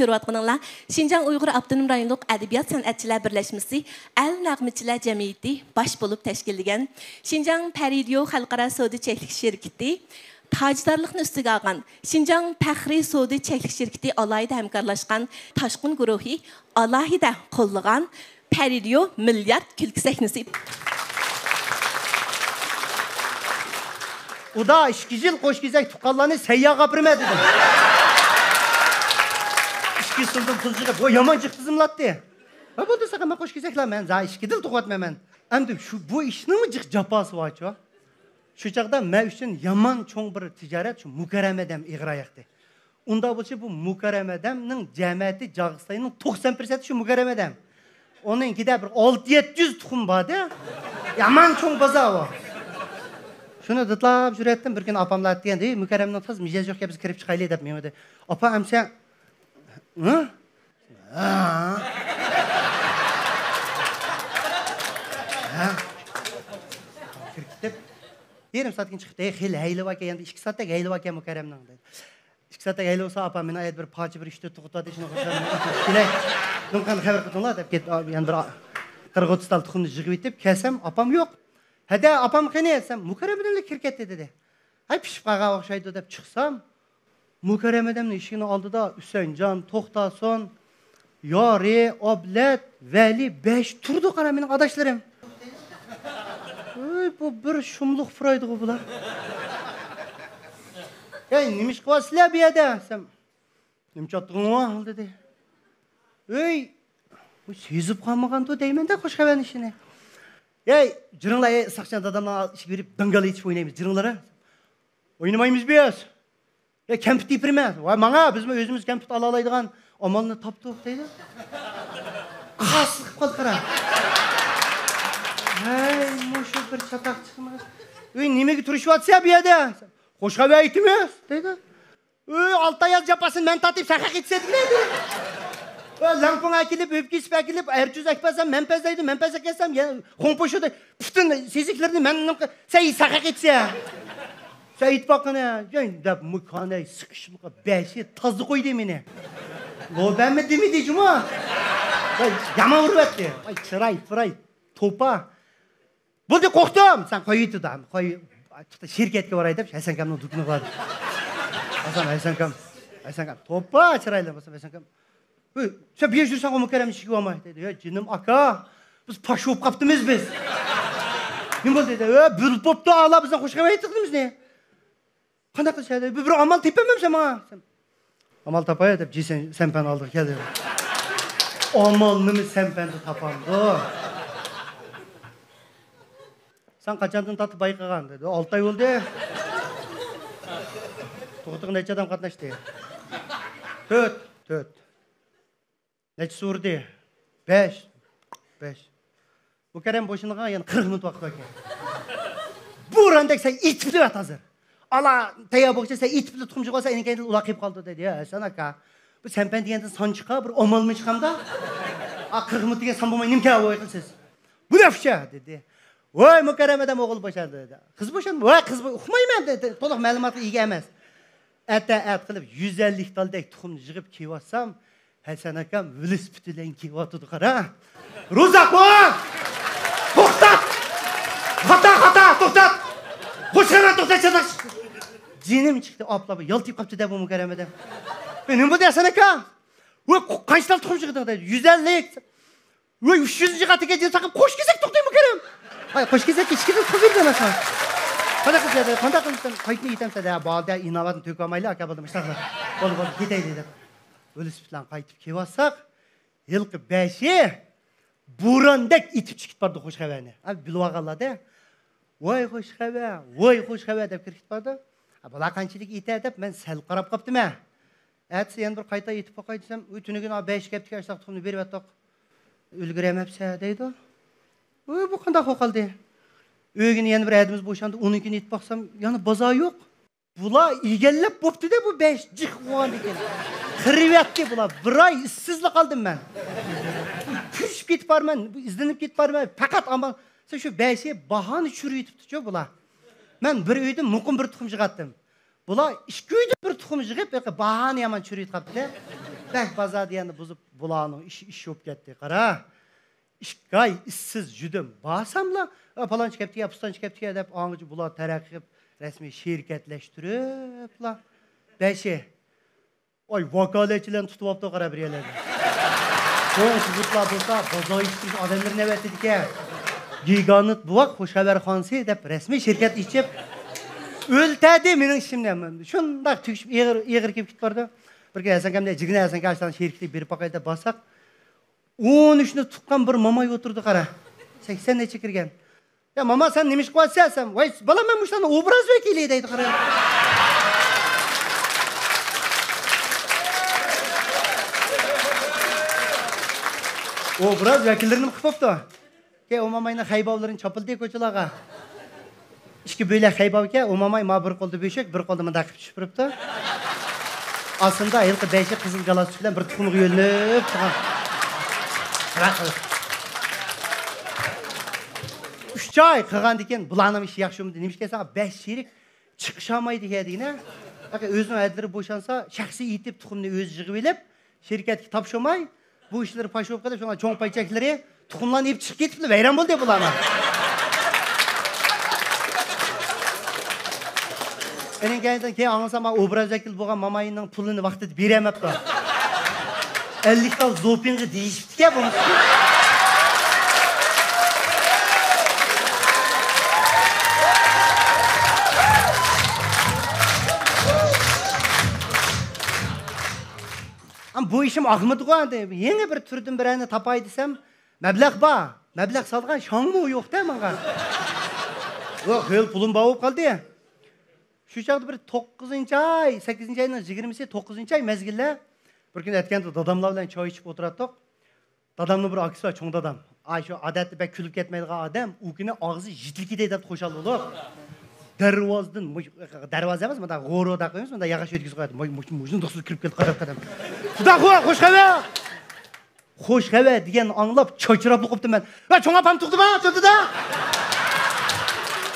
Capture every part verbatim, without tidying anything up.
كۆرۈۋاتقىنىڭلار شىنجاڭ ئۇيغۇر ئاپتونوم رايونلۇق ئەدەبىيات سەنئەتچىلەر بىرلەشمىسى ئەل نەغمىچىلەر جەمئىيىتى باش بولۇپ تەشكىللىگەن شىنجاڭ پەرىدىيو خەلقئارا سودا چەكلىك شىركىتى تاجدارلىقنى ئۈستىگە ئالغان شىنجاڭ پەخرىي سودا چەكلىك شىركىتى ئالاھىدە ھەمكارلاشقان تاشقۇن گۇرۇھى ئالاھىدە قوللىغان پەرىدىيو مىليارد كۈلكە سەھنىسى. ئۇدا ئىككى يىل قوش كېزەك تۇغقانلارنى سەيياغا ئاپىرىمەن دېدىم. ئىككى يىل پۇل يىغىپ، ئۇ يامان جىق تىزىملاتتى. ۋە بولدى ساقا، مەن قوش كېزەكلەر، مەن زا ئىككى يىل تۇغۇۋاتمايمەن. ئەمدى شۇ، بۇ ئىشنىڭمۇ جىق جاپاسى بارچۇ؟ شۇ چاغدا مەن ئۈچۈن يامان چوڭ بىر تىجارەت شۇ مۇكەررەم ئادەم ئېغىر ئاياقتى. ئۇنداق بولسا بۇ مۇكەررەم ئادەمنىڭ جەمەتى جاغىستاينىڭ توقسان پىرسەنتى شۇ مۇكەررەم ئادەم. ئۇنىڭ ئىچىدە بىر ئالتە يەتتە يۈز تۇخۇم بار-دە. يامان چوڭ بازار ئۇ. شۇنى دىتلاپ يۈرەتتىم. بىر كۈنى ئاپاملار دېگەن، «ھېي، مۇكەررەمنىڭ تازا مىجەزى يوق ئىكەن، بىز كىرىپ چىقايلى» دەپ مېڭىدى. ئاپا، ئەمسە، ھە؟ ھە؟ ھە؟ كىرىپ كېتىپ، يېرىم سائەتتىن كېيىن چىقىپتۇ. ھېي، خېلى ھەيلى باركەن، يەنە ئىككى سائەتتەك ھەيلى باركەن مۇكەررەمنىڭ، دەيدۇ. ئىككى سائەتتەك ھەيلى بولسا، ئاپا، مېنىڭ ئەيدە بىر پاچە بىر ئۈچ تۆت تۇغۇت بار، شۇنى قوشۇپ كېلەي. نېمە قىلغان خەۋەر قىلدىڭلار دەپ كېتىپ، يەنە بىر قىرىق ئوتتۇز تال تۇخۇمنى يىغىۋېتىپ كەلسەم، ئاپام يوق. ھەدە، ئاپام قېنى دېسەم، مۇكەررەم بىلەن كىرىپ كەتتى دېدى. ھەي، پىشىپ قالغان ئوخشايدۇ دەپ چىقسام، مۇكەررەم ئادەمنىڭ ئىشىكىنىڭ ئالدىدا ئۈسەنجان، توختاسۇن، يارى، ئابلەت، ۋەلى، بەش تۇرىدۇ، قارا، مېنىڭ ئاداشلىرىم. ۋوي، بۇ بىر شۇملۇق پۇرايدىغۇ بۇلار. ھەي، نېمە ئىش قىلىۋاتىسىلەر بۇ يەردە دېسەم، نېمە چاتتىغىڭ دېدى. ۋوي، بۇ سېزىپ قالمىغاندۇ دەيمەن-دە خوش خەۋەرنىڭ ئىشىنى. ھەي، جىرىڭلار، ھەي، ئىسھاقجان دادامنىڭ ئىشىكىگە بېرىپ داڭگال ئېتىش ئوينايمىز، جىرىڭلار ھە. ئوينىمايمىز بىز. يا كەمپۈت ئېپىرىمەن. ۋاي ماڭا، بىزمۇ ئۆزىمىز كەمپۈت ئالالايدىغان ئامالنى تاپتۇق دەيدۇ. قاسلىق قىلىپ قالدى قارا. ھەي، مۇشۇ بىر چاتاق چىقماس. ئۆي نېمىگە تۇرۇشۇۋاتىسەن بۇ يەردە؟ خوش خەۋەر ئېيتىمىز دەيدۇ. ئۆي ئالتە ئاياز جاپاسىنى مەن تارتىپ سەن خەق ئېيتىسەن دېگەن. ئۆي لەڭپۇڭ ئەكېلىپ، ئۆپكە ئېسىپ ئەكېلىپ، ئەرچۈز ئەكپەرسەم مەن پەزلەيدۇ، مەن پەزلەپ كەلسەم يەنە خوڭپوشۇدا پۈتۈن سېزىكلىرىنى مەن سەن سەن خەق ئېيتىسەن. سەن ئېيتىپ باققىنە، جاي دەپ مۇكانەي سىقىشىمغا بەشى تازا قويدى مېنى. لوبەنمۇ دېمىدى جۇمۇ. ۋاي، يامان ئۇرۇۋەتتى. ۋاي، چىراي، پىراي، توپا. بولدى، قورقتۇم. سەن قويۇۋېتىدۇ، قوي. شىركەتكە باراي دەپ، ھەسەنكامنىڭ دۇكىنىغا باردىم. بارسام، ھەسەنكام، ھەسەنكام، توپا چىرايلىق، بارسام، ھەسەنكام، ھۆي، سەن بۇ يەردە يۈرسەڭ، مۇكەررەم ئىشىكىگە بارماي، دەيدۇ. ھە، جېنىم ئاكا، بىز پاش بولۇپ قاپتىمىز بىز. نېمە بولدى؟ دېدى. ھە، بىر بوپتۇ، ئالا بىزنىڭ خوش خەۋەر ئېيتقىنىمىزنى. قانداق قىلسا؟ بىر، بىر ئامال تېپەلمەمسەن ماڭا؟ ئامال تاپاي دەپ، جى سەمپەن ئالدىغا كەلدى. ئامال نېمە، سەمپەندە تاپامدۇ؟ سەن قاچاندىن تارتىپ بايقىغان؟ دېدى. ئالتە ئاي بولدى. تۇغۇتىغا نەچچە ئادەم قاتناشتى؟ تۆت. تۆت. نەچچىسى ئۇردى؟ بەش. بەش. مۇكەررەم بوشىنىغان يەنە قىرىق مىنۇت ۋاقىت باركەن. بوراندەك سەن ئېتىپ بېرىۋەت ھازىر. ئالا تەييار بولغۇچە سەن ئېتىپ بېرىپ تۇخۇم يىغىۋالسا، ئېنىڭ كەينىدىن ئۇلار قېلىپ قالىدۇ دەيدۇ. يا ھەسەن ئاكا، بۇ سەمپەن دېگەندىن سان چىقار، بىر ئامالمۇ چىقامدا؟ ئا، قىرىق مىنۇت دېگەن سان بولماي نېمە تەييار بولغاي قىلىسىز؟ بۇ نەفشە دېدى. ۋاي مۇكەررەم ئادەم ئوغۇل بوشاندى دېدى. قىز بوشاندى. ۋاي قىز بو-، ئۇقمايمەن دېدى. تولۇق مەلۇماتقا ئىگە ئەمەس. ئەتە ئەت قىلىپ يۈز ئەللىك تالدەك تۇخۇمنى يىغىپ كېلىۋاتسام، ھەسەن ئاكام ۋېلىسىپىتى بىلەن كېلىۋاتىدۇ، قارا. روزاخۇن! توختات! خاتا، خاتا، توختات! خوش خەۋەر، توختات، چاتاق! جېنىم چىقتى، ئاپلا يالتىيىپ قاپتۇ-دە بۇ مۇكەررەم ئادەم. ئەي، نېمە بولدى، ھەسەن ئاكا؟ ۋاي، قانچە تال تۇخۇم يىغدىڭ؟ دەيدۇ. يۈز ئەللىك. ۋاي، ئۈچ يۈز يىغاتتىكەن، جېنىم ساقىپ، قوش كېزەك توختاي مۇكەررەم. ھاي، قوش كېزەك ئىككى كېزەك تۇخۇم بېرىدۇ ئەمەسمۇ؟ قانداق قىلىسەن؟ قانداق قىلىسەن؟ قايتىنى ئېيتامسەن؟ ھە، بولدى، ئىناۋەتنى تۆكۈۋالمايلى، ئاكا، بولدى، مۇشۇنداق. بولدى، بولدى، كېتەيلى دەپ. ۋېلىسىپىت بىلەن قايتىپ كېلىۋاتساق، ھېلىقى بەشى بوران دەك ئېتىپ چىقىپ بارىدۇ خوش خەۋەرنى. ھە، بىلىۋالغانلار-دە، ۋاي خوش خەۋەر، ۋاي خوش خەۋەر دەپ كىرىپ كېتىپ بارىدۇ. ھە، بۇلار قانچىلىك ئېتە دەپ مەن سەل قاراپ قاپتىمەن. ئەتىسى يەنە بىر قايتا ئېتىپ باقاي دېسەم، ئۇ تۈنۈگۈن بەش كەپتىكى ئاشتاق تۇخۇمنى بېرىۋەتتۇق. ئۈلگۈرەلمەپسەن دەيدۇ. ۋاي، بۇ قانداق بولۇپ قالدى؟ ئۆگۈنى يەنە بىر ھەدىمىز بوشاندى، ئۇنىڭكىنى ئېتىپ باقسام، يەنە بازار يوق. بۇلار ئىگىلەپ بوپتۇ-دە، بۇ بەش جىق بولغاندىكىن. قىرىۋەتتى بۇلار. بىر ئاي ئىشسىزلا قالدىم مەن. كۈرۈشۈپ كېتىپ بارىمەن، ئىزدىنىپ كېتىپ بارىمەن. پەقەت ئامال، شۇ بەشى باھانى چۈشۈرۈۋېتىپتۇ-چۇ بۇلار. مەن بىر ئۆيدىن مۇقىم بىر تۇخۇم يىغاتتىم. بۇلار ئىككى ئۆيدىن بىر تۇخۇم يىغىپ، باھانى يامان چۈشۈرۈۋېتىپ قاپتۇ-دە. بەك بازار دېگەننى بۇزۇپ، بۇلارنىڭ ئىشى ئىش بولۇپ كەتتى. قارا، ئىككى ئاي ئىشسىز يۈردۈم. بارساملا، «ئا، پالانچى كەپتىكەن، پۇستانچى كەپتىكەن» دەپ، ئاڭغىچە بۇلار تەرەققىي قىلىپ، رەسمىي شىركەتلەشتۈرۈپلا. بەشى. ئاي، ۋاكالەتچىلەرنى تۇتۇۋاپتۇ، قارا، بىر يەرلەردە. چوڭ سۇزۇقلار بولسا، بازار يېتىشتۈرۈش ئادەملىرىنى ئەۋەتىدىكەن. گىگانت بوۋاق، خۇش خەۋەر خانىسى دەپ رەسمىي شىركەت ئېچىپ، ئۆلتەردى مېنىڭ ئىشىمنى. شۇنداق تۈگىشىپ، ئېغىر، ئېغىر كېلىپ كېتىپ بارىدۇ. بىر كۈنى ھەسەنكەمدە، «جىگنە ھەسەنكە، ئاشۇ شىركىتىگە بېرىپ باقاي» دەپ بارساق، ئون ئۈچنى تۇغقان بىر ماماي ئولتۇردى، قارا. سەكسەن نەچچە كىرگەن. «يا ماما، سەن نېمە ئىش قىلىۋاتىسەن؟» دېسەم، «ۋاي بالام، مەن مۇشۇلارنىڭ ئوبراز ۋەكىلى» دەيدۇ، قارا. ئوبراز ۋەكىللىرىنى قىلىپ بوپتۇ. كەي ئۇ ماماينىڭ خەيباۋلىرىنى چاپلىدى كوچىلارغا. ئىككى بۆلەك خەيباۋكەن، ئۇ ماماي ما بىر قولدا بۆشۈك، بىر قولدا مۇنداق قىلىپ چۈشۈپ تۇرۇپتۇ. ئاستىدا ھېلىقى بەشى قىزىل گالستۇك بىلەن بىر تۇخۇمغا يۆلىنىپ تۇرغان. ئۈچ ئاي قىلغاندىن كېيىن بۇلارنىڭ ئىشى ياخشى بولمىدى. نېمىشقا دېسەڭ، بەش شېرىك چىقىشالمايدىكەن دېگىنە. ئۆزىنىڭ ھەدىلىرى بوشانسا، شەخسىي ئېتىپ تۇخۇمنى ئۆزى يىغىۋېلىپ، شىركەتكە تاپشۇرماي، بۇ ئىشلىرى پاش بولۇپ قېلىپ، شۇڭا چوڭ پاي چەكلىرى تۇخۇملارنى ئېلىپ چىقىپ كېتىپلا ۋەيران بولدى بۇلارمۇ. ئېنىڭ كەينىدىن كېيىن ئاڭلىسام، ئوبراز ۋەكىل بولغان ماماينىڭ پۇلىنى ۋاقتىدا بېرەلمەپتۇ. ئەللىك تال زوپىڭغا دېيىشىپتىكەن بولمىسا. ئەمما بۇ ئىشىم ئاقمىدىغۇ ئەمدى. يېڭى بىر تۈردىن بىرەرنى تاپاي دېسەم، مەبلەغ بار. مەبلەغ سالىدىغان شاڭمۇ يوق-دە ماڭا. يوق، خېلى پۇلۇم بار بولۇپ قالدى. شۇ چاغدا بىر توققۇزىنچى ئاي، سەككىزىنچى ئاينىڭ يىگىرمىسى، توققۇزىنچى ئاي مەزگىللەر. بىر كۈنى ئەتىگەندە داداملار بىلەن چاي ئىچىپ ئولتۇراتتۇق. دادامنىڭ بىر ئاكىسى بار، چوڭ دادام. ئاي، شۇ ئادەتتە بەك كۈلۈپ كەتمەيدىغان ئادەم، ئۇ كۈنى ئاغزى يېتىلىپ كېتەي دەپ خۇشال بولۇپ، دەرۋازىدىن، مۇ-، دەرۋازا ئەمەس، مۇنداق غورۇ دەپ قويىمىز، مۇنداق ياغاچ ئۆتكۈزۈپ قوياتتى. مۇ-، مۇ-، مۇشۇنداق سۇ كىرىپ كېلىپ قاداپ قادام. «خۇدا خۇدا، خۇش خەۋەر!» خۇش خەۋەر دېگەن ئاڭلاپ چاچراپلا قوپتۇم مەن. «ۋە چوڭ ئاپام تۇغدىما، چوڭ دادا؟»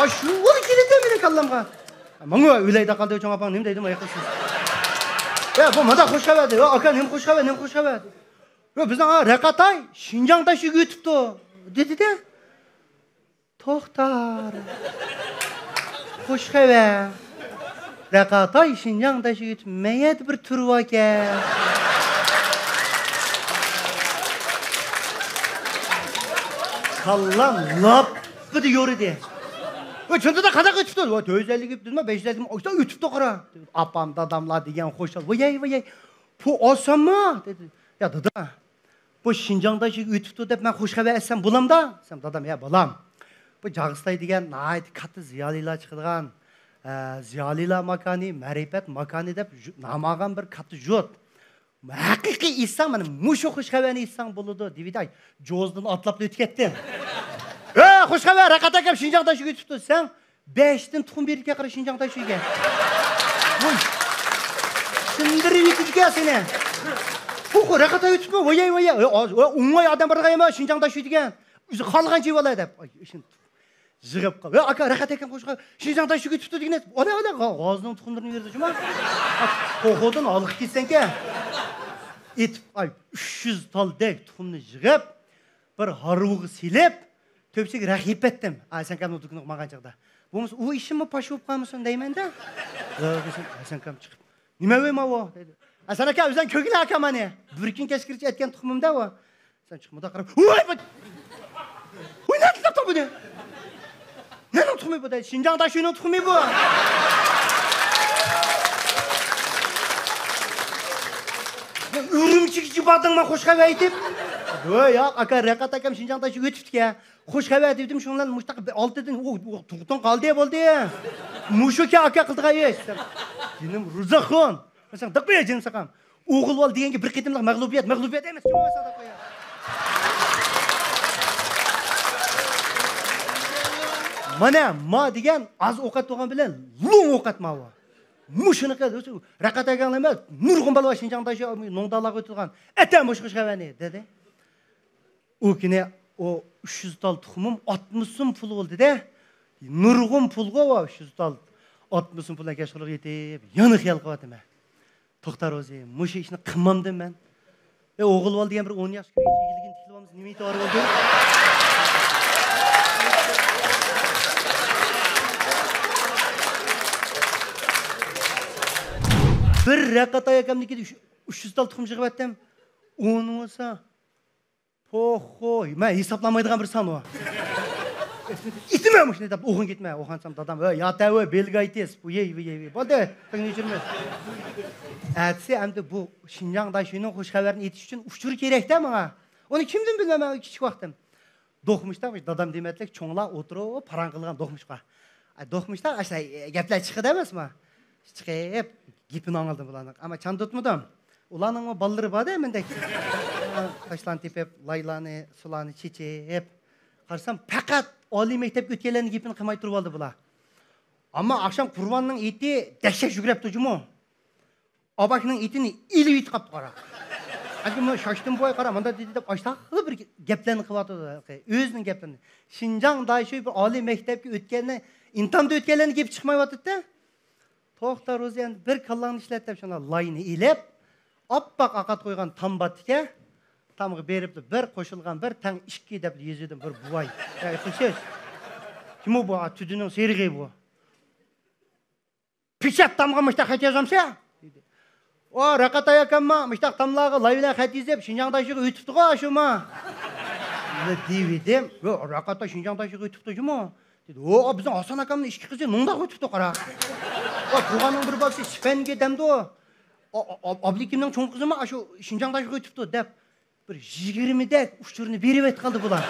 ئاشۇ كېلىدۇ مېنىڭ كاللامغا. ماڭا ئۆلەيدە قالدى، چوڭ ئاپاڭ نېمە دەيدۇ، ماياق قىلسىز. يا، بۇ مادا خۇش خەۋەر دەيدۇ. «ئاكا، نېمە خۇش خەۋەر، نېمە خۇش خەۋەر؟» «يا، بىزنىڭ، ھا، رەقەتاي شىنجاڭ تاشيولىغا ئۆتۈپتۇ» دېدى-دە. توختار. خۇش خەۋەر. رەقەتاي شىنجاڭ تاشيولىغا ئۆتۈپ، مەيەردە بىر تۈر باركەن. كاللام لاپپىدە يورۇدى. «ۋاي، چوڭ دادا، قانداق ئۆتۈپتۇ؟» «ۋاي، تۆت يۈز ئەللىك ئۆتۈپتۇ، بەش يۈز ئەللىك ئاشتا ئۆتۈپتۇ، قارا.» ئاپام، داداملار دېگەن خۇشال. «ۋاياي، ۋاياي، بۇ ئاسانمۇ؟» دېدى. «يا، دادا، بۇ شىنجاڭ تاشيولىغا ئۆتۈپتۇ دەپ مەن خۇش خەۋەر ئېيتسام بولامدا؟» دېسەم، دادام، «يا، بالام، بۇ جاغىستاي دېگەن ناھايىتى كاتتا زىيالىيلار چىقىدىغان، ئە، زىيالىيلار ماكانى، مەرىپەت ماكانى دەپ ژۇ-، نام ئالغان بىر كاتتا ژۇت. ھەقىقىي ئېيتساڭ، مانا مۇشۇ خۇش خەۋەرنى ئېيتساڭ بولىدۇ» دېۋىدى. ئاي، جوزىدىن ئاتلاپلا ئۆتۈپ كەتتىم. «ھە، خۇش خەۋەر، رەقەت ئاكام شىنجاڭ تاشيولىغا ئۆتۈپتۇ» دېسەڭ، بەشتىن تۇخۇم بېرىدىكەن، قارا، شىنجاڭ تاشيولىغا. ۋوي. سىندۇرۇپ يېتىدىكەن سېنى. «خۇ، خۇ، رەقەت ئاكا ئۆتۈپتۇ، ۋاياي، ۋاياي. ئە، ئاز، ئە، ئوڭاي ئادەم بارغان ئەمەس، شىنجاڭ تاشيولى دېگەن. ئۆزى خالىغان جايى بالا» دەپ. ئاي، ئىشىم يىغىپ قال. «ۋە ئاكا، رەقەت ئاكام خۇش خەۋەر، شىنجاڭ تاشيولىغا ئۆتۈپتۇ» دېگەن. «ئانا، ئانا، غا-، غازنىڭ تۇخۇملىرىنى بېرىدۇ، جۇما. توخۇدىن ھالقىپ كەتسەڭكەن.» ئېتىپ، ئاي، ئۈچ يۈز تالدەك تۇخۇمنى يىغىپ، بىر ھارۋىغا سېلىپ، تۆپچىگە رەق يېپىۋەتتىم. ھەسەنكامنىڭ دۇكىنىغا ماڭغان چاغدا. بولمىسا ئۇ ئىشىممۇ پاش بولۇپ قالمىسۇن دەيمەن-دە. ھەسەنكام چىقىپ، «نېمە ۋەي ماۋۇ؟» دېدى. «ھەسەن ئاكا، ئۆزۈڭ كۆرگىنە ئاكا مانى. بىر كۈن كەچكىرىچە ئەتكەن تۇخۇمۇم-دە ئۇ.» سەن چىقىپ مۇنداق قاراپ، «ۋاي، ۋاي! ۋاي، نەدىن تاپتىڭ بۇنى؟ نېنىڭ تۇخۇمى بۇ؟» دەيدۇ. «شىنجاڭ تاشيولىنىڭ تۇخۇمى بۇ.» «ئۈرۈمچىگىچە باردىڭما خۇش خەۋەر ئېيتىپ؟» «ۋاي، ياق، ئاكا، رەقەت ئاكام شىنجاڭ تاشيولىغا ئۆتۈپتىكەن. خۇش خەۋەر دېدىم، شۇنىڭ بىلەن مۇشۇنداق ئالتىدىن ئۇ، ئۇ تۇغدۇڭ قالدى بولدى. مۇشۇكەن ئاكا قىلىدىغان ئىش.» جېنىم روزاخۇن. مەسىلەن، دىق بېرە جېنىم ساقام. ئوغۇل بالا دېگەنگە بىر قېتىملىق مەغلۇبىيەت، مەغلۇبىيەت ئەمەس، چوڭ مەسىلە قويا. مانا، ما دېگەن ئاز ئوقەت بولغان بىلەن لوڭ ئوقەت ماۋۇ. مۇشۇنىقى رەقەت ئەگەڭلار ئەمەس، نۇرغۇن بالا بار شىنجاڭدا شۇ نوڭدالارغا ئۆتىدىغان. ئەتە مۇشۇ خۇش خەۋەرنى، دېدى. ئۇ كۈنى ئۇ ئۈچ يۈز تال تۇخۇمۇم ئاتمىش سوم پۇل بولدى-دە. نۇرغۇن پۇلغۇ ئۇ ئۈچ يۈز تال. ئاتمىش سوم پۇل كەچقۇرۇنغا يېتىپ، يەنە خىيال قىلىۋاتىمەن. توختا روزى، مۇشۇ ئىشنى قىلمامدىم مەن. ئە، ئوغۇل بالا دېگەن بىر ئون ياش كىرگەنچە ئىگىلىكىنى تىكلىۋالمىسا نېمە ئېتىبارى بولدى؟ بىر رەقەت ئاياكامنىڭكىدە ئۈچ، ئۈچ يۈز تال تۇخۇم يىغىۋەتتىم. ئۇنى بولسا، پوخوي، مەن ھېسابلانمايدىغان بىر سان ئۇ. ئېتىمەن مۇشۇنى دەپ، ئوخۇن كېتىمەن. ئوخۇنسام دادام، ۋە ياتە، ۋە بېلگايتىس، بۇ يەي، بۇ يەي، بولدى، تىڭ يوشۇرمىز. ئەتىسى ئەمدى بۇ شىنجاڭ داشۆنىڭ خۇش خەۋىرىنى ئېيتىش ئۈچۈن ئۇچۇر كېرەكتە ماڭا. ئۇنى كىمدىن بىلمەن مەن كىچىك ۋاقتىم. دوقمۇشتا، دادام دېمەتلىك چوڭلار ئولتۇرۇپ پاراڭ قىلغان دوقمۇشقا. ئاي، دوقمۇشتا ئاشۇ گەپلەر چىقىدۇ ئەمەسمۇ؟ چىقىپ، گېپىنى ئاڭلىدىم بۇلارنىڭ. ئەمما چاندۇرتمىدىم. ئۇلارنىڭمۇ بالىلىرى بار-دە مەندەك. تاشلارنى تېپىپ، لايلارنى، سۇلارنى چېچىپ. قارىسام، پەقەت ئالىي مەكتەپكە ئۆتكەنلەرنىڭ گېپىنى قىلماي تۇرۇۋالدى بۇلار. ئەمما ئاخشام قۇرباننىڭ ئېتى دەھشەت يۈگرەپ جۇمۇ. ئاباكىنىڭ ئېتىنى ئېلىۋېتىپ قاپتۇ، قارا. ئەمدى مانا شاشتىم بوۋاي، قارا، مانداق دېدى دەپ، ئاشتاقلا بىر گەپلەرنى قىلىۋاتىدۇ، ئۆزىنىڭ گەپلىرىنى. شىنجاڭ داشۆ بىر ئالىي مەكتەپكە ئۆتكەننى، ئىمتىھاندا ئۆتكەنلەرنىڭ گېپى چىقمايۋاتىدۇ-دە. توختا روزى، ئەمدى بىر كاللاڭنى ئىشلەت دەپ، شۇنداق لاينى ئېلىپ، ئاپئاق ئاقات قويغان تام بار ئىكەن. تامغا بېرىپلا بىر قوشۇلغان بىر تەڭ ئىككى دەپ يېزىۋىدىم، بىر بوۋاي. يا، ئېقىلسىز. كىم ئۇ بۇ؟ تۈدىنىڭ سېرىقى بۇ. پېچەت تامغا مۇشتاق خەت يازامسەن؟ دېدى. ئا، رەقەت ئاياكامما مۇشتاق تاملارغا لاي بىلەن خەت يېزىپ، شىنجاڭ داشۆگە ئۆتۈپتىغۇ شۇما. دېۋىدىم. يو، رەقەت شىنجاڭ داشۆگە ئۆتۈپتۇ جۇمۇ. دېدى. ئو، بىزنىڭ ھاسان ئاكامنىڭ ئىككى قىزى نوڭداغا ئۆتۈپتۇ، قارا. ئا، تۇغاننىڭ بىر بالىسى سىپەنگە دەمدۇ. ئا، ئا، ئا، ئابلىكىمنىڭ چوڭ قىزىمۇ ئاشۇ شىنجاڭ داشۆگە ئۆتۈپتۇ، دەپ. بىر يىگىرمىدەك ئۇچۇرنى بېرىۋەتتى قالدى بۇلار.